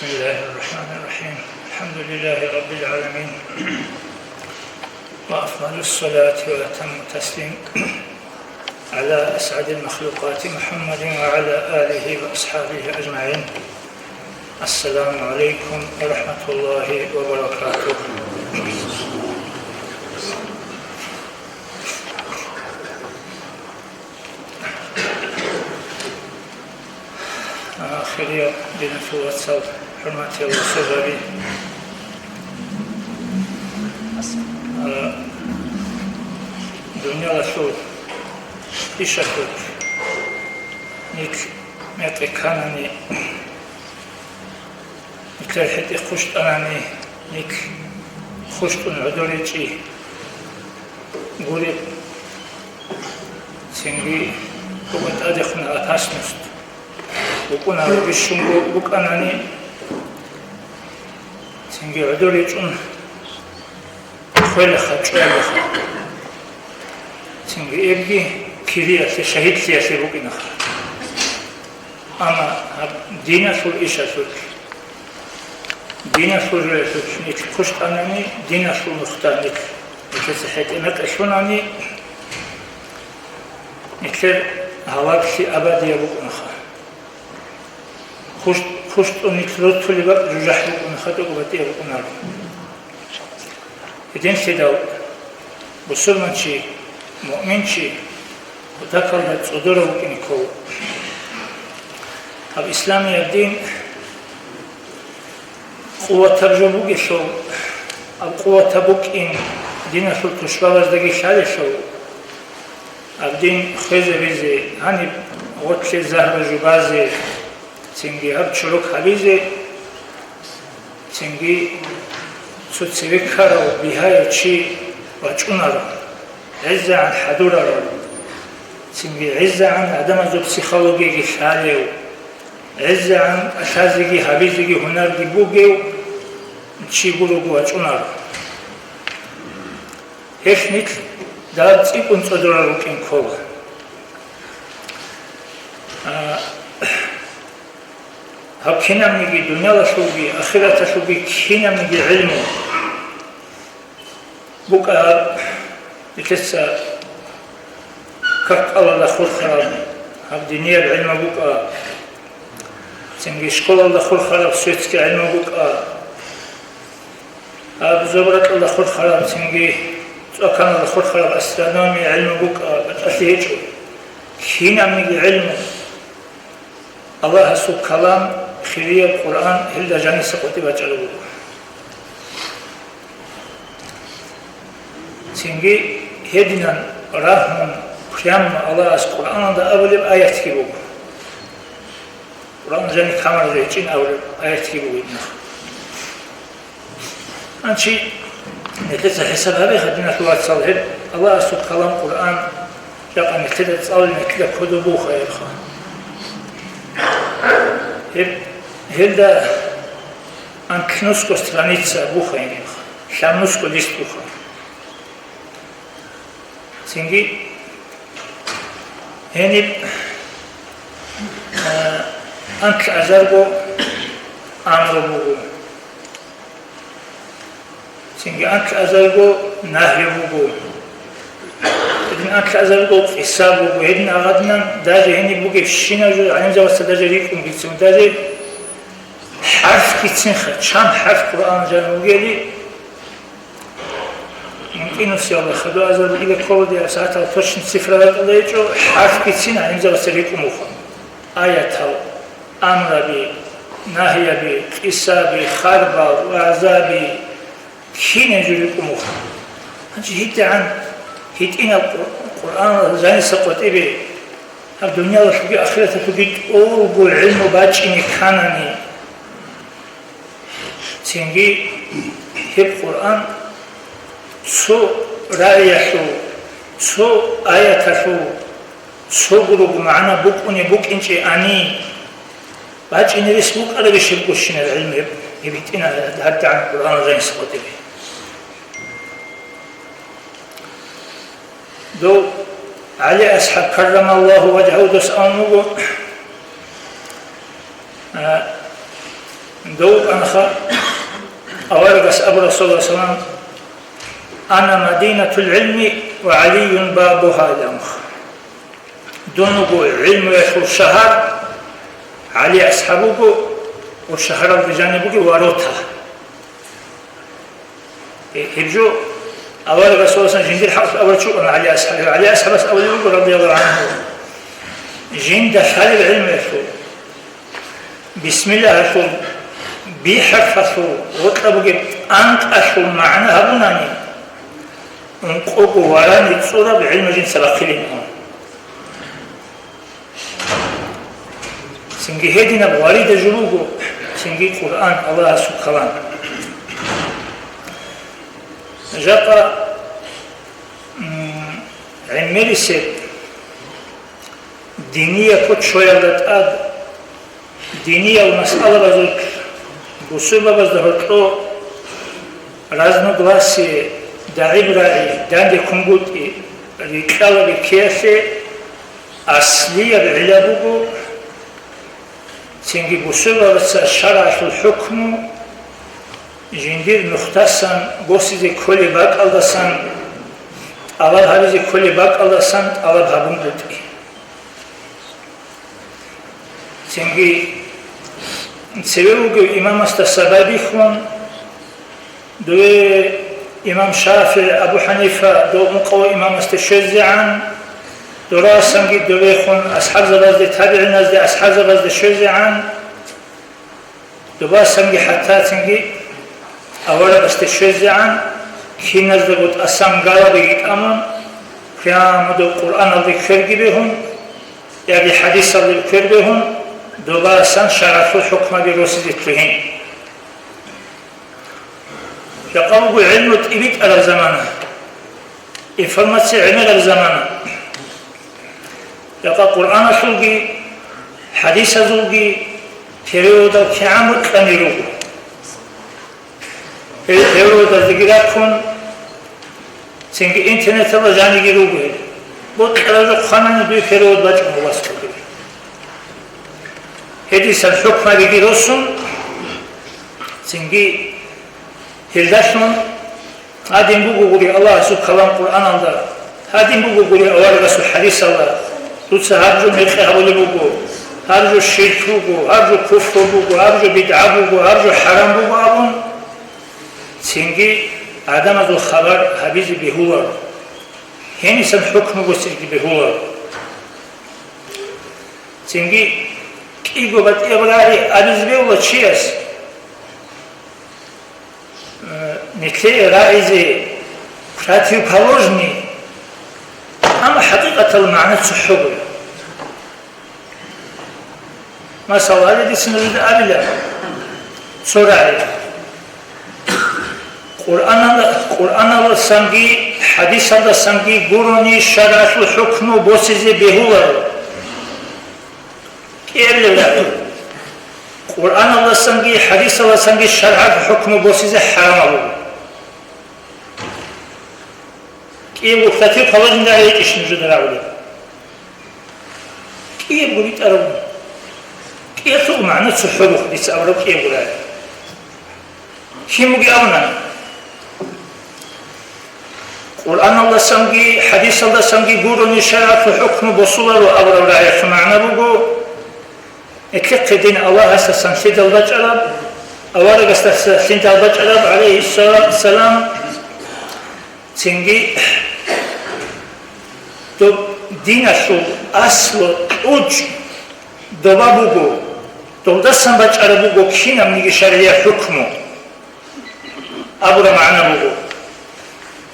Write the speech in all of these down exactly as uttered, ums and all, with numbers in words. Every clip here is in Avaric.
بسم الله الرحمن الرحيم. الحمد لله رب العالمين. وأفضل الصلاة وأتم التسليم على أسعد المخلوقات محمد وعلى آله وأصحابه أجمعين. السلام عليكم ورحمة الله وبركاته. Ахирия динасул вацал, хӀурматиял вацал, гьаби. А, дуниялалъул ишалъулъ нилъ мекъи кканани, нилъер хӀетӀе хъущтӀанани, нилъ хъущтӀун гӀодор гьечӀи гуреб, цинги буго тӀадехун опасность. БукӀунареб бищунго букӀанани, цинги гӀодор гьечӀун хвелаха, чӀвалаха. Цинги эбги кириялъе, шагьидлъиялъе букӀинаха. Амма гьаб диналъул ишалъулъ, диналъул жоялъулъ нилъ хъущтӀанани, диналъул нухда нилъ, нилъеца хӀетӀе мекъи лъунани, нилъер гьалаглъи абадияб букӀунаха. Хъущ-, хъущтӀун нилъ ротулеб бакӀ жужахӀ букӀунаха, тӀокӀаб батӀияб букӀунаро. Гьединлъидал бусурманчи, муъминчи кутакалда цӀодорав вукӀине ккола. Гьаб исламияб дин къуватаб жо бугелъул, гьаб къуватаб букӀин диналъул тушбабаздаги лъалелъул, гьаб дин хвезабизе, гьаниб гъотлъе загьру жубазе, цинги гьаб чорок гьабизе, цинги цо цеве ккарав бигьаяв чи вачӀунаро, гӀезегӀан хӀадураро, цинги гӀезегӀан гӀадамазул психологияги лъалев, гӀезегӀан кӀалъазеги гьабизеги гьунарги бугев чи гурого вачӀунаро. Гьелъ нилъ дагьаб цӀикӀкӀун цӀодорал рукӀин ккола. А, гьаб кинабниги дуниялалъулги ахираталъулги кинабниги гӀилму букӀа, нилъеца какалда хурхараб гьаб динияб гӀилму букӀа, цинги школалда хурхараб светский гӀилму букӀа, гьаб зобракьалда хурхараб, цинги цӀваканалда хурхараб астрономия гӀилму букӀа, батӀалъи гьечӀо. Кинабниги гӀилму, Аллагьасул калам, хирияб Къуръан, гьелда жаниса къватӀибе бачӀараб буго. Цинги гьединан рагьун, прямо Аллагьас Къуръаналда абулеб аятги буго. Къуръан жани камал гьечӀин абулеб аятги буго гьединахъ. Гьанчи нилъеца хӀисаб гьабе, гьадинал вацал, гьеб Аллагьасул калам Къуръан жакъа нилъеда цӀалулеб, нилъеда кодоб буха гьебха. Гьеб, гьелда анкьнусго страница буха гьебха, лъабнусго лист буха. Цинги гьениб, а, анкьазарго амру буго. Цинги анкьазарго нагьи буго. Гьедин анкьазарго къиса буго. Гьедин агъадинан даже гьениб бугебщинаб жо гӀалимзабаца даже рикӀкӀун бицун, даже хӀарф бицинха, чан хӀарф Къуръан жан вугели, МутӀигӀнусиялда хадуазар бугеб кколади гьаб сагӀатал точно цифра ракӀалда гьечӀо, хӀарф бицин гӀалимзабаца рикӀкӀун буго. Аятал, амраби, нагьияби, къисаби, харбал, вагӀзаби, кинаб жо рикӀкӀун буго. Гьанже гьитӀигӀан, гьитӀинаб Къур-, Къуръан жаниса къватӀибе, гьаб дуниялалъулги ахираталъулги тӀолго гӀилму бачӀине кканани, цинги гьеб Къуръан цо рагӀиялъул, цо аяталъул, цо гурого магӀна букӀунеб букӀинчӀебани, бачӀине рес букӀарабищ гьеб гущинаб гӀилму гьеб, гьеб гьитӀинаб гьадигӀан Къуръан жаниса къватӀибе. Дов ГӀали асхӀаб, каррамаллагьу важгьагьу, дос абун буго, а, Дов анха аварагас абура, саллаллагьу гӀалайгьи ва саллам: «Ана мадинатул гӀилми ва ГӀалиюн бабугьа», – илан. Дун вуго гӀилмуялъул шагьар, ГӀали асхӀаб вуго, ва шагьаралда жаниб буго ворота. Э, гьеб жо аварагас, саллаллагьу гӀалайгьи ва саллам, жиндир хӀакъалъулъ абурав чи вукӀана ГӀали асхӀаб. Гьев ГӀали асхӀабас абулеб буго, радияллагьу гӀангьу, жинда лъалеб гӀилмуялъул, бисмиллагьалъул, би хӀарпалъул, гъоркьа бугеб тӀантӀалъул магӀна гьабунани, ункъого варани цӀураб гӀилму жинца бахъилин. Цинги гьединаб гъварида жо буго, цинги Къуръан, Аллагьасул калам. Жакъа, м, гӀемерисеб диниял кочоялда тӀад, диниял масъалабазул бусурбабазда гьоркьо разногласие, дагӀиб-рагӀи, данде кунгутӀи рикьалаби ккеялъе аслияб гӀилла буго, цинги бусурбабаца шаргӀалъул хӀукму жиндир нухдасан босизе кколеб бакӀалдасан, тӀалаб гьабизе кколеб бакӀалдасан тӀалаб гьабунгутӀи. Цинги цеве вугев имамасдаса байбихьун, дове имам ШафигӀи, Абу ХӀанифа, дов ункъо имамасде щвезегӀан, дорасанги довехун асхӀабзабазде, табигӀиназде, асхӀабзабазде щвезегӀан, добасанги хӀатта цинги аварагасде щвезегӀан, киназдаго тӀасан галабиги тӀамун, прямо доб Къуръаналде кверги бегьун, яги хӀадисалде квер бегьун, добасан шаргӀалъул хӀукмаби росизе лъугьин. Жакъа буго гӀилму тӀибитӀараб замана, информация гӀемераб замана. Жакъа Къуръаналъулги, хӀадисазулги переводал кигӀан бокьани руго. Гьел переводаздаги раккун, цинги интернеталда жаниги руго гьел. Бокьараб жо хъванани дуе перевод бачӀун гьаб аскӀобе. Гьединлъидал хӀукмабиги росун, цинги гьелдалъун гьадин бугогури Аллагьасул калам Къуръаналда, гьадин бугогури аварагасул хӀадисалда, дуца гьаб жо мекъи гьабулеб буго, гьаб жо ширк буго, гьаб жо куфр буго, гьаб жо бидгӀа буго, гьаб жо хӀарам буго абун, цинги гӀадамазул хабар гьабизе бегьуларо, гьенисан хӀукму босизе бегьуларо. Цинги кӀиго батӀияб рагӀи абизе бегьула чияс, э, нилъее рагӀизе противоположный, амма хӀакъикъаталда магӀна цохӀого. Масала, гьале дица нужеда абила цо рагӀи. Къуръанал-, Къуръаналдасанги хӀадисалдасанги гурони шаргӀалъул хӀукму босизе бегьуларо. КӀиабилеб рагӀи. Къуръаналдасанги хӀадисалдасанги шаргӀалъул хӀукму босизе хӀарамаб буго. КӀиябго противоположный рагӀи гьечӀищ нужеда рагӀулеб? КӀиябго битӀараб. КӀиялъул магӀна цохӀо буго дица абураб кӀиябго рагӀи. Кин бугеб абуни, Къуръаналдасанги хӀадисалдасанги гурони шаргӀалъул хӀукму босуларо абураб рагӀиялъул магӀна буго, нилъехъе дин Аллагьасдасан лъидал бачӀараб, аварагасдаса лъидал бачӀараб, гӀалайгьиссалату вассалам, цинги доб диналъул аслу, кьучӀ доба буго, долдасан бачӀараб буго кинабниги шаргӀияб хӀукму абураб магӀна буго.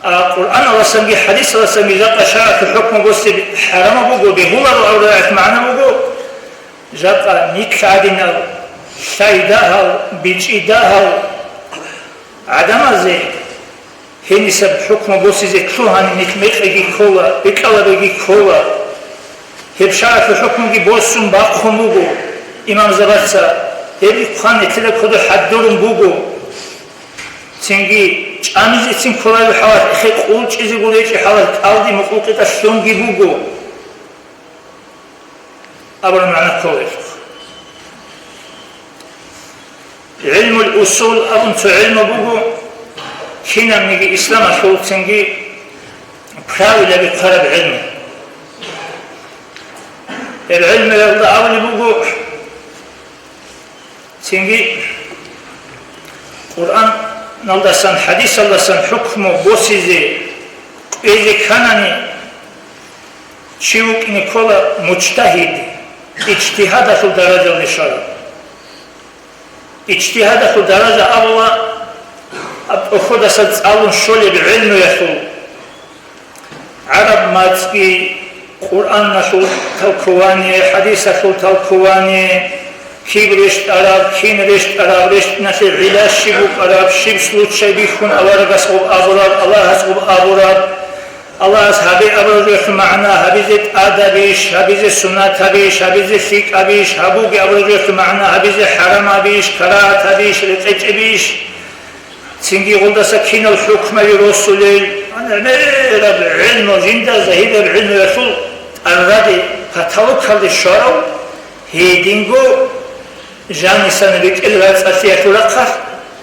А Къуръаналдасанги хӀадисалдасанги жакъа шаргӀалъул хӀукму босизе хӀарамаб буго, бегьуларо абураб магӀна буго, жакъа нилъ гӀадинал лъай дагьал, бичӀчӀи дагьал гӀадамазе гьенисаб хӀукму босизе лъугьани нилъ мекъиги ккола, бикьалабиги ккола. Гьеб шаргӀалъул хӀукмуги босун бахъун буго имамзабаца, гьеб хъван нилъеда кодоб хӀадурун буго. Цинги чӀамизецин кколареб хӀалалъ, эхе къулчӀизе гуречӀеб хӀалалъ, кӀалдиб мукъукъитӀа лъунги буго абураб магӀна ккола гьелъухъ. ГӀилмул усул абун цо гӀилму буго, кинабниги исламалъул цинги правилаби хъвараб гӀилму. Гьеб гӀилмуялда абулеб буго, цинги Къуръаналдасан, хӀадисалдасан хӀукму босизе кӀвезе кканани, чи вукӀине ккола мужтагьид, ижтигьадалъул даражалде щварав. Ижтигьадалъул даража абула, гьаб тӀохьодаса цӀалун щолеб гӀилмуялъул, гӀараб мацӀги, Къуръаналъул толкование, хӀадисалъул толкование, киб рещтӀараб, кин рещтӀараб, рещтӀиналъе гӀилла щиб букӀараб, щиб случай бихьун аварагас гъуб абураб, Аллагьас гъуб абураб, Аллагьас гьабе абураб жоялъул магӀна гьабизе тӀадабищ, гьабизе суннатабищ, гьабизе лъикӀабищ, гьабуге абураб жоялъул магӀна гьабизе хӀарамабищ, карагьатабищ, рекъечӀебищ? Цинги гъолдаса кинал хӀукмаби росулел, гӀемераб гӀилму, жинда загьираб гӀилмуялъул тӀараде, потолокалде щварав, гьединго жанисан рекӀел рацӀцӀалъиялъул рахъалъ,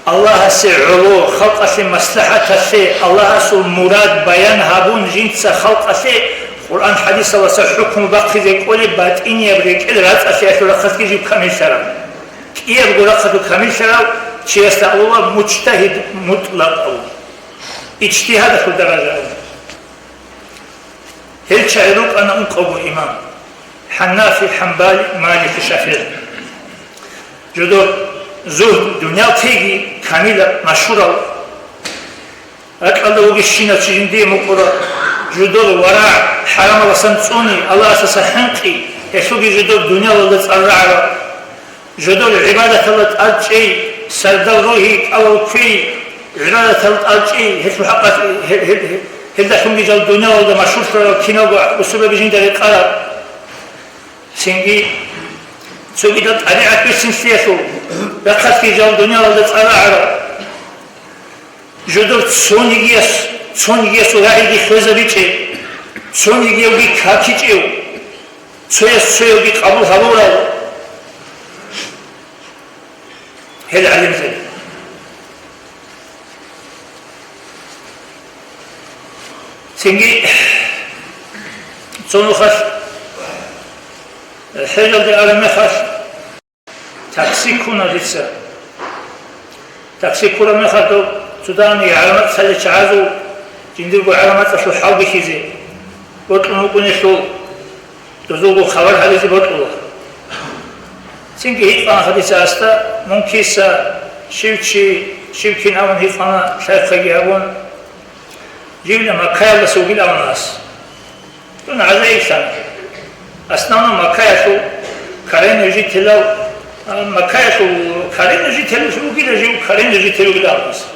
Аллагьасе гӀоло, халкъалъе маслахӀаталъе, Аллагьасул мурад баян гьабун, жинца халкъалъе Къуръан-хӀадисалдаса хӀукму бахъизе кӀолеб батӀинияб рекӀел рацӀцӀалъиялъул рахъалъги жив камиллъарав. КӀиябго рахъалъул камиллъарав чиясда абула мужтагьид мутӀлакъ абун, ижтигьадалъул даража абун. Гьел чагӀи рукӀана ункъавго имам: ХӀанафи, ХӀамбали, Малики, ШафигӀи. Жодор зугьд, дуниял теги камилаб, машгьурал, ракьалда вугищинав чи жиндие мукъураб, жодор варагӀ, хӀарамалдасан цӀуни, Аллагьасдаса хӀинкъи, гьелъулги жодор дуниялалда цӀар рагӀарал. Жодор гӀибадаталда тӀадчӀей, сардал рогьи, кӀалал квей, гӀибадаталда тӀадчӀей, гьелъул хӀакъалъ-, гьел-, гьел-, гьелдалъунги жал дуниялалда машгьурлъарал киналго бусурбаби жинда рекъараб. Цинги цогидал тӀабигӀат берцинлъиялъул рахъалъги жал дуниялалда цӀар рагӀараб. Жодор цонигияс-, цонигиясул рагӀиги хвезабичӀеб, цонигиявги какичӀев, цояс цоявги къабул гьабурал гьел гӀалимзаби. Цинги цо нухалъ хӀежалде араб мехалъ, такси ккуна дица. Такси ккураб мехалда цо дагьаб гӀаламат цаличагӀазул жиндирго гӀаламаталъул хӀал бихьизе, бокьун вукӀунелъул дозулго хабар гьабизе бокьула. Цинги гьикъана дица гьасда: «Мун киса, щив чи, щив кин?» – абун гьикъана, лъайхъаги гьабун. Живла Маккаялдаса вугил аванас. Дун гӀажаиблъана. Основном Маккаялъул коренный жителял, а, Маккаялъул коренный житель вугила жив, коренный житель вугила аванас.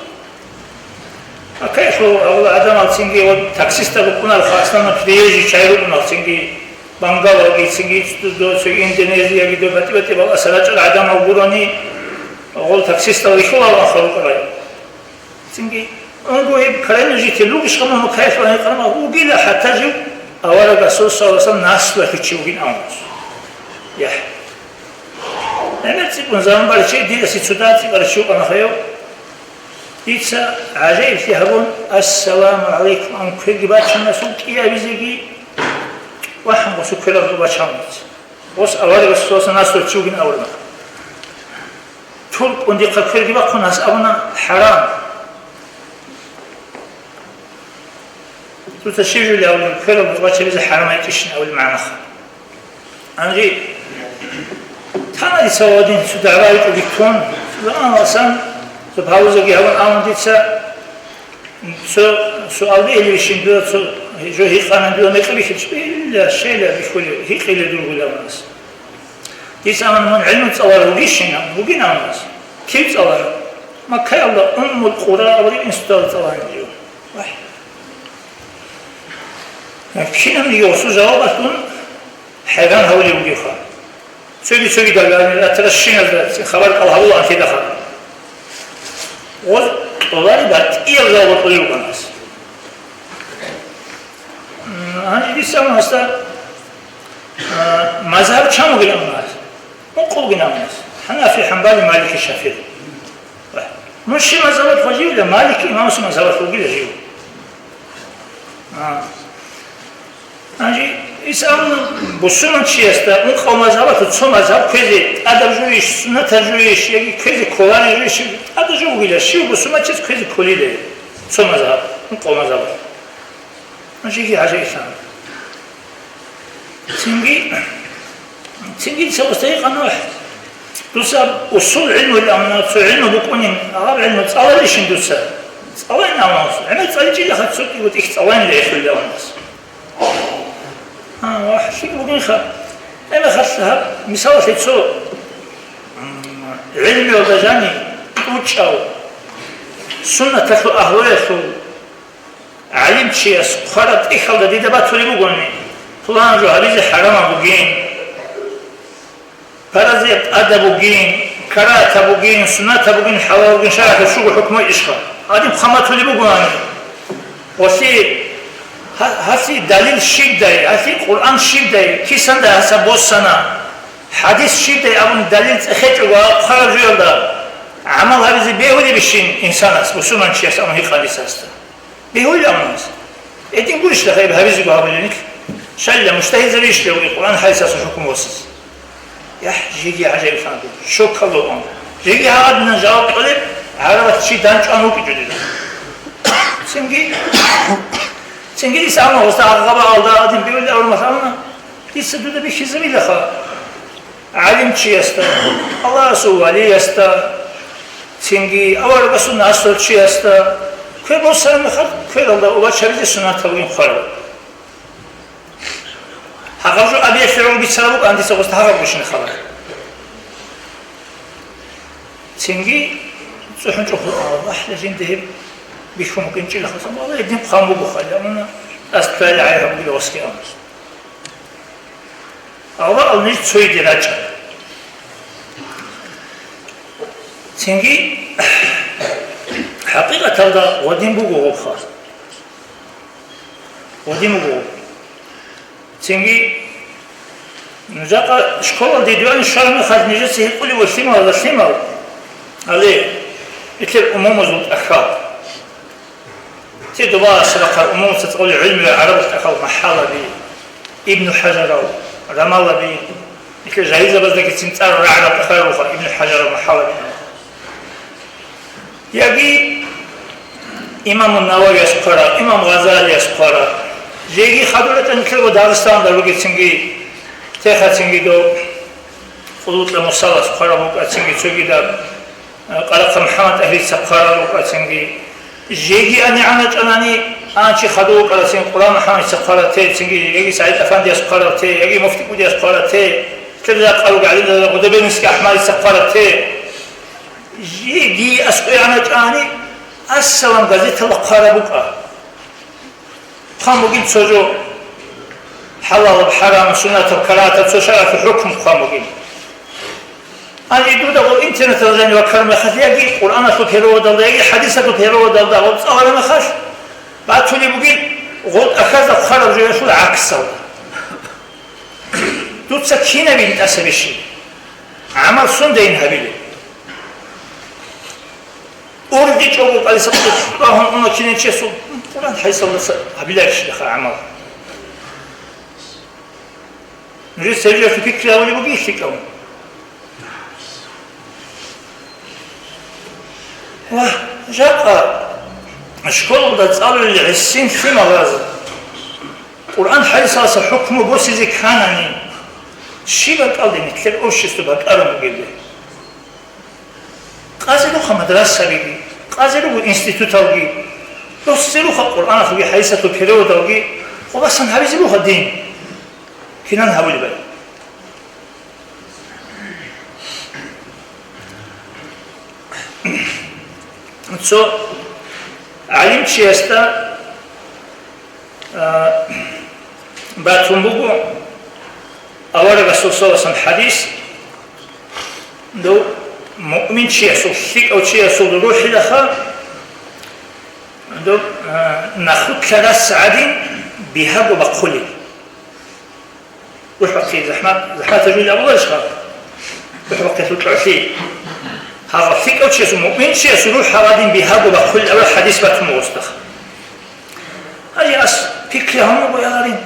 Маккаялъул гьавула гӀадамал цинги, вот, таксистал рукӀуналха, основном приезжий чагӀи рукӀунал цинги, бангал ваги цинги, цо-, цо-, Индонезияги, до батӀи-батӀи баласа рачӀал гӀадамал гурони, гъол таксистал рихьулал аха рукӀарай. Цинги, унго гьеб коренный житель вугищха мун Маккаялъул гьаниб къармал? Вугила, хӀатта жив авараг Расул саллаллаху алейхи ва саллям наслуялъул чи вугин авнус. Я. ГӀемер цӀикӀкӀун заман баричи, дида сицуда цӀикӀкӀаричи вукӀана хаяв. Дица гӀажаиблъи гьабун: «Ассаламу гӀалайкум», – ан кверги бачана, сул кӀиабизеги вахӀан гъосул кверал бачана дица. Гъос авараг Расул саллаллаху алейхи ва саллям наслуялъул чи вугин авараг. ТуркӀун дихъа кверги бахъун гьас абуна: «ХӀарам». Дуца щиб жули абулеб, кверал бачабизе хӀарам гьечӀищин абулеб магӀнаха. Гьанже тана дица ва дин цо дагӀба гьечӀо битун, цо заман васан, цо паузаги гьабун, амма дица цо суал бегьилищин дуда цо жо гьикъана, дуда мекъи бихьилищ, бегьила, щейла бихьули, гьикъила дургули абунас. Дица аман мун гӀилму цӀаларав вугищин, вугин авнас. Кив цӀаларав? Маккаялда Уммул Къура абураб институталда цӀаларин жив. Вай. Кинабниги гъосул жавабалъун хӀайран гьавулев вугевха. Цоги-цоги далгани ратаращиназда хабар кӀал гьавула анлъидахъа. Гъоз тӀолари батӀиял жаваб кьолев вукӀанас. М, гьанже дица гьасда, а, мазгьаб чан вугилан гьас? Мукъулгин гьас: ХӀанафи, ХӀамбали, Малики, ШафигӀи. Ну, щиб мазгьабалъ вагьула, Малик имамасул мазгьабалъ вугила жив. А. Гьанже исламалъул бусурманчиясда ункъо мазгьабалъул цо мазгьаб кквезе тӀадаб жойищ, суннатаб жойищ, яги кквезе кколареб жойищ, тӀадаб жо бугила, щив бусурманчияс кквезе кколилей цо мазгьаб, ункъо мазгьабалъ. Жеги гьажаилъан. Цинги, цинги дица устайи къана вахӀ. Дуца усул гӀилму амна, цо гӀилму букӀунин, гьаб гӀилму цӀаларищин дуца? ЦӀалайин амнас. ГӀемер цӀаличӀила хъат цо кӀиго тӀих цӀалайин рехула амнас. А, вахӀ, лъикӀ бугинха. ГӀемер хъалъа гьаб, мисалалъе цо, м, гӀилмуялда жани тӀучӀав, суннаталъул агьлуялъул, ГӀалимчияс хъвараб тӀехьалда дида батулеб бугони, пулан жо гьабизе хӀарамаб бугин, паразияб тӀадаб бугин, карагьатаб бугин, суннатаб бугин, хӀалал бугин, шаргӀалъ щуго хӀукму ишха? Гьадин хъван батулеб бугони. Гъолъи, гьа-, гьалъи далил щибдай, гьалъи Къуръан щибдай, кисандай гьасаб боссана, хӀадис щибдай абун далил цӀехечӀого гьаб хъвараб жоялда гӀамал гьабизе бегьулебищин инсанас, бусурманчияс абун гьикъан дица гьасда. Бегьулеб амнас. Гьедин гурищ гьеб гьабизего гьабулеб нилъ? Щайила мужтагьидзаби ищ гьебги Къуръан хӀадисалъул хӀукму босизе? ЯхӀ, жеги гӀажаиблъан гуро. Щокалда ун. Жеги гьагъадинан жаваб кьолеб, гӀарабат чи данчӀван вукӀичӀо дида. Цинги, цинги дица амма гъоста гьагъаба алда гьадин бегьулеб абураб махалана, дица дуда бихьизабилаха. ГӀалимчиясда, Аллагьасул валиясда, цинги аварагасул наслулчиясда квер босараб мехалъ, квералда убачабизе суннатаб бугин хъвараб. Гьагъаб жо абиялъе гӀур бицараб букӀан дица гъоста гьагъаб гущин хабар. Цинги цӀухӀун чӀухӀун, Аллагьла жинда гьеб бихьун букӀинчӀила хасан, Аллагь гьедин хъван буго хъали, амма аскӀове гӀайиб гьабугила васги амус. Аллагьал ниж цойде рачӀа. Цинги, хӀакъикъаталда гъодин буго гъобха. Гъодин буго. Цинги, жакъа школалде диван щвараб мехалъ нижеца гьикъулев лъимал, лъимал, гьале, итлъе умумузул тӀахьал. Те доба сабахъал умумуца цӀалулел гӀилмуял гӀарабал тӀахьал МахӀалаби, Ибну ХӀажарал, Рамалаби, нилъер жагьилзабаздагицин цӀар рагӀарал тӀахьал руха Ибну ХӀажарал, МахӀалаби. Яги имаму Нававияс хъварал, имам Гъазалияс хъварал. Жеги хадур ратӀа нилъерго Дагъистаналда ругецинги, техацинги дов Къулутла Мусалас хъварал рукӀацинги цогидаб. Къарахъа МухӀаммад ТӀагьирица хъварал рукӀацинги, жеги анигӀана чӀанани, анчи хадув вукӀарацин Къуран МухӀаммадица хъварал те, цинги яги СагӀид Афандияс хъварал те, яги Муфти КӀудияс хъварал те, лъеб жакъа руго гӀалимзабазда Гъудабенский АхӀмадица хъварал те. Жеги аскӀой ана чӀанани, Ассалам газеталда хъвараб букӀа. Хъван бугин цо жо, хӀалалаб, хӀарамаб, суннатаб, карагьатаб цо шаргӀалъул хӀукму хъван бугин. Гьанже дуда гъо интернеталда жанив ваккараб мехалъ, яги Къуръаналъул переводалда, яги хӀадисалъул переводалда гъо цӀалараб мехалъ, батулеб бугин гъо тӀахьазда хъвараб жоялъул гӀаксалда. Дуца кинабин тӀаса бищи? ГӀамал сундайин гьабилеб? УргӀичӀого кӀалиса къагьун уна кинанчиясул Къуръан хӀадисалдаса гьабиларищ дахъал гӀамал. Нужер сержиялъе пикри гьабулеб бугищ лъикӀав? Ва жакъа школалда цӀалулел гӀисин лъималаз Къуръан хӀадисалдаса хӀукму босизе кканани, щиб бакӀалде нилъер общество бакӀарун бугеб? Къазе руха мадрасабиги, къазе руго институталги, россе руха Къуръаналъулги хӀадисалъул переводалги, къо басан гьабизе руха дин. Кинан гьабулебали? Цо гӀалимчиясда, а, батун буго аварагасул саллаллагьу гӀалайгьи ва саллам хӀадис, дов муъминчиясул, лъикӀав чиясул рухӀилаха, дов, а, нахутлъарас гӀадин бигьаго бахъулел. РухӀ бахъи захӀмат, захӀматаб жугьил абуларищха? РухӀ бахъи лъутӀулъи. Гьагъа лъикӀав чиясул, муъминчиясул рухӀ гьагъадин бигьаго бахъулел авараг хӀадис батун буго гъосда. Гьанже ас пикри гьабун буго, я гъарин.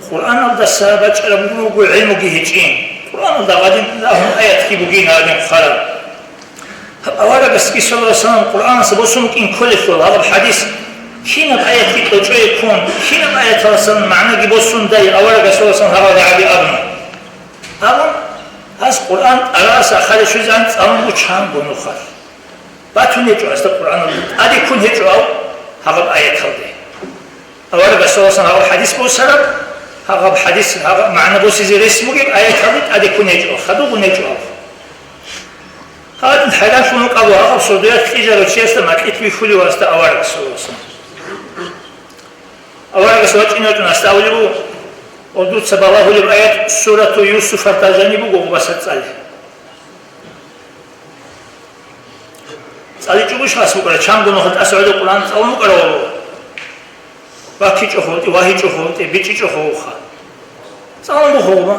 Къуръаналдаса бачӀараб буго гӀилмуги гьечӀин. Къуръаналда гъадин лагьун аятги бугин гьагъадин хъвараб. Гьаб аварагасги, саллаллагьу гӀалайгьи ва саллам, Къуръанаса босун букӀин кколелъул гьаб хӀадис кинаб аятги тӀочӀое ккун, кинаб аяталасан магӀнаги босун дай аварагас, саллаллагьу гӀалайгьи ва саллам, гьагъал рагӀаби абуна. Абун, гьас Къуръан тӀарас ахари щвезегӀан цӀалун бучанго нухалъ. Батун гьечӀо гьасда Къуръаналда, тӀаде ккун гьечӀо гьав гьагъаб аяталде. Аварагас, саллаллагьу гӀалайгьи ва саллам, гьагъаб хӀадис босараб, гьагъаб хӀадис, гьагъаб магӀна босизе рес бугеб аяталде тӀаде ккун гьечӀо, хадув гьечӀо гьав. Гьадин хӀайранлъун вукӀа гьагъаб сордоялъ кьижарав чиясда макьилъ бихьулев гьасда аварагас, саллаллагьу гӀалайгьи ва саллам. Аварагас вачӀине вачӀун гьасда абулеб буго, о, дуца балагьулеб аят Сурату Юсуфалда жаниб буго гъубаса цӀалеб. ЦӀаличӀого иш гьас букӀарав, чанго нухалъ тӀаса гӀодов Къуръан цӀалун букӀарав гьав? ВаккичӀого гьунтӀи, вагьичӀого гьунтӀи, бичӀчӀичӀого вуха. ЦӀалун буго гъуба.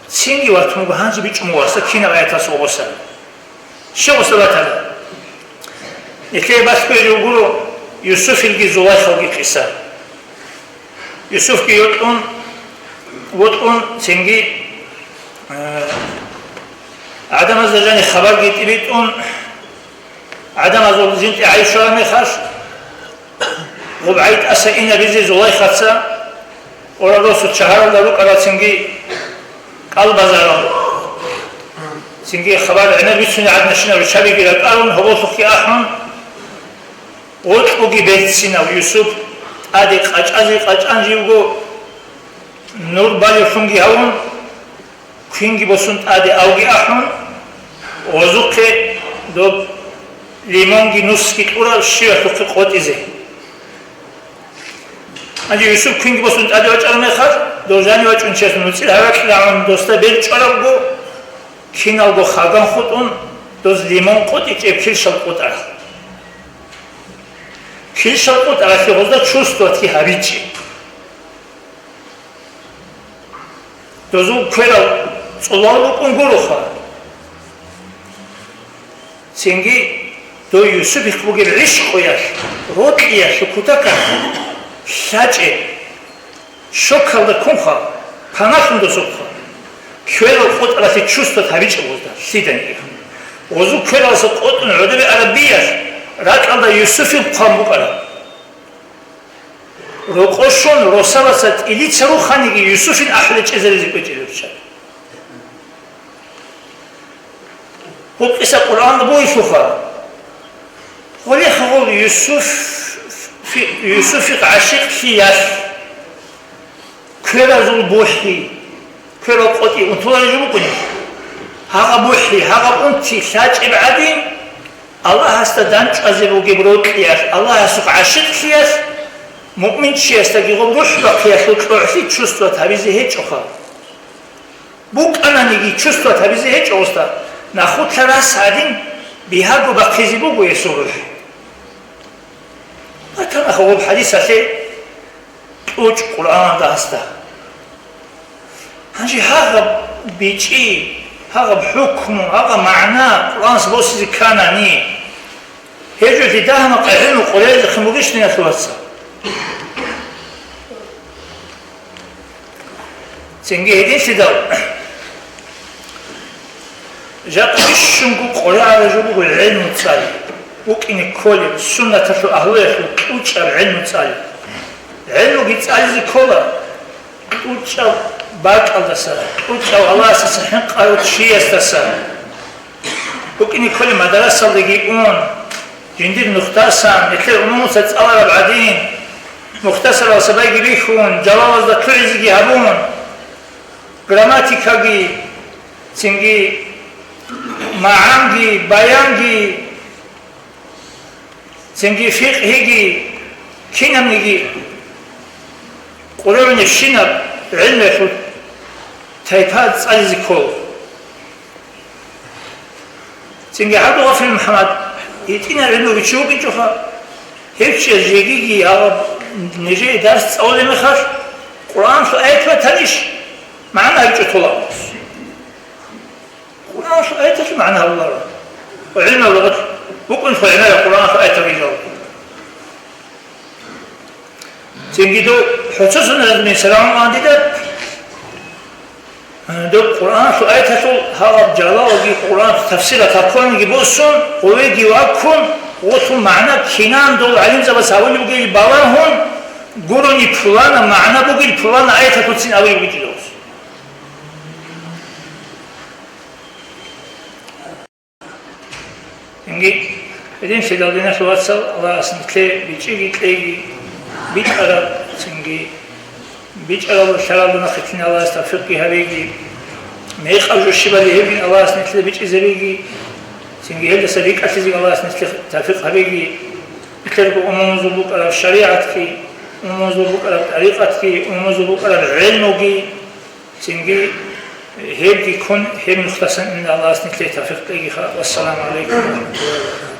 Цинги ватун буго, гьанже бичӀчӀун буго гьасда кинаб аяталъ гъубаса. Щай гъосда батараб? Нилъее балъгояв гуро Юсуфилги Зулайхалги къиса. Юсуфги йокьун, вокьун, цинги, э, гӀадамазда жаниб хабарги тӀибитӀун, гӀадамазул жинтӀи гӀайиб щвараб мехалъ, гъуб гӀайиб тӀаса инабизе Зулайхаца, Ораросул шагьаралда рукӀарал цинги кӀалбазарал, цинги хабар гӀемер бицунел гӀадинашинал руччабиги ракӀарун, гьоболлъухъги ахӀун, гъоркьуги берцинав Юсуп тӀаде къачӀазе къачӀан живго, нур балевлъунги гьавун, квинги босун тӀаде авги ахӀун, гъозухъе доб лимонги нусги кьурал щивалъухъе къотӀизе. Гьанже Юсуп квинги босун тӀаде вачӀараб мехалъ, дов жанив вачӀунчияс нуцӀил гьаракь рагӀун досда бер чӀварабго, киналго хаган хутӀун, доз лимон къотӀичӀеб килщал къотӀарал. Килщал къотӀаралъе гъозда чувствовать гьабичӀеб. Дозул кверал цӀолал рукӀун гуроха. Цинги дой Юсупихъ бугеб гӀишкъуялъ, рокьиялъ кутакалъ лъачӀеб, щокалда ккунха, паналъун досухъа, кверал къотӀаралъе чувствовать гьабичӀеб гъозда лъиданиги. Гъозул квералъа къотӀун гӀодобе арабиялъ ракьалда Юсуфил хъван букӀараб. Рокъо щун, росабаца тӀилица руханиги, Юсуфил ахӀулел чӀезаризе кӀвечӀел ручча. Гьеб къиса Къуръаналда бугелъулха. Гъолехъа гъол Юсуф, Юсуфихъ гӀашикълъиялъ кверазул бухӀи, кверал къотӀи унтулареб жо букӀунеб? Гьагъаб бухӀи, гьагъаб унти лъачӀеб гӀадин, Аллагьасда дандчӀвазе бугеб рокьиялъ, Аллагьасухъ гӀашикълъиялъ, муъминчиясдаги гъоб рухӀ бахъиялъул кьогӀлъи чувствовать гьабизе гьечӀоха. БукӀананиги чувствовать гьабизе гьечӀо гъосда, нахулъа рас гьадин бигьаго бахъизе буго гьесул рухӀ. Батанаха гъоб хӀадисалъе кьучӀ Къуръаналда гьасда. Гьанже гьагъаб бичӀчӀи, гьагъаб хӀукму, гьагъаб магӀна Къуръанас босизе кканани, гьеб жоги дагьаб-макъаб гӀилму къорейзехъин бугищ, диналъул вацал? Цинги гьединлъидал, жакъа бищунго къорагӀараб жо буго гӀелму цӀали, букӀине кколеб, суннаталъул агьлуялъул кьучӀаб гӀелму цӀали. ГӀелмуги цӀализе ккола кьучӀаб бакӀалдаса, кьучӀав Аллагьасдаса хӀинкъарав чиясдаса. БукӀине кколеб мадрасалдаги ун, жиндир нухдасан, нилъер умумуца цӀалараб гӀадин, мухтасаралса байги бихьун, жалалазда лъугӀизеги гьабун, грамматикаги, цинги магӀанги, баянги, цинги фикъгьиги, кинабниги къураб гӀенибщинаб гӀелмуялъул тайпа цӀализе ккола. Цинги ГӀабдулгъафурил МухӀаммад гьитӀинаб гӀелмуги чи вукӀинчӀоха, гьев чияс жегиги гьаб нижее дарс цӀалулеб мехалъ, Къуръаналъул аят батанищ, магӀна гьабичӀо тола абун. Къуръаналъул аяталъе магӀна гьабуларо. ГӀилму лугъат букӀунха гӀемераб Къуръаналъул аятал рижал. Цинги дов хӀуцӀусун размин саламалан дида, дов Къуръаналъул аяталъул гьаб жалалаги Къуръаналъул тафсират гьаб кканиги босун, гъовеги ваккун, гъолъул магӀна кинан дов гӀалимзабаз гьавулеб бугеб балагьун гурони, пулана магӀна бугел пулана аяталъулцин абулеб бугеб чӀезавус. Цинги, гьединлъидал, диналъул вацал, Аллагьас нилъее бичӀчӀиги кьеги, битӀараб, цинги, бичӀчӀараб лъаралда нахъе лъугьине Аллагьас тавфикъги гьабеги, мекъаб жо щибали гьебин Аллагьас нилъее бичӀчӀизабеги, цинги гьелдаса рикӀкӀалъизеги Аллагьас нилъее тавфикъ гьабеги, нилъерго умумузул букӀараб шаригӀатги, умумузул букӀараб тӀарикъатги, умумузул букӀараб гӀелмуги, цинги гьебги ккун, гьеб нухдасан инна Аллагьас нилъее тавфикъ кьегиха. Вассаламу гӀалайкум ва рахматуллагьи ва баракатугьу.